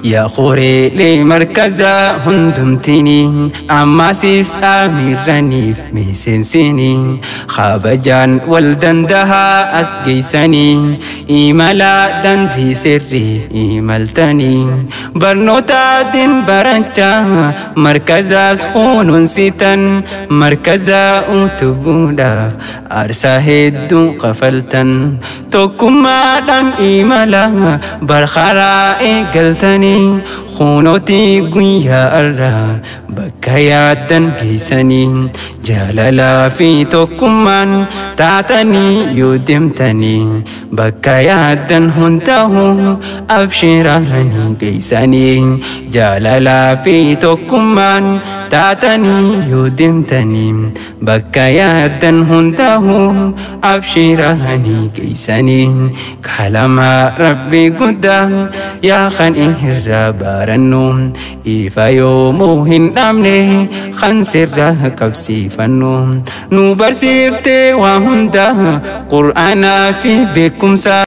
Yaa qoreelee markazaa hundumtini, ammaasis amiirraniif miseensini, kabajaan wal dandahaa as geeysanii, imala dandii sirrii imaltanii, barnootaatiin barachaa markazaas kunuunsitan, markazaa utubuudhaaf aarsaa hedduu kafaltan, tokkummaadhaan imala barkaraa eegaltanii, kunooti guyyaa irraa bakka yaaddan geessanii, jaalalaa fi tokkummaan taatanii yoo deemtanii bakka yaaddan hundaa'u abshiraanii geessanii, jaalalaa fi tokkummaan taatanii yoo deemtanii bakka yaaddan hundaa'u abshiraanii geessanii. Kalamaa Rabbi guddaa yaa kan irraa barannu, ifa yoomuu hin dhabne kan sirraa qabsiifannu, nu barsiiftee waa hunda qur'aanaa fi beekumsa.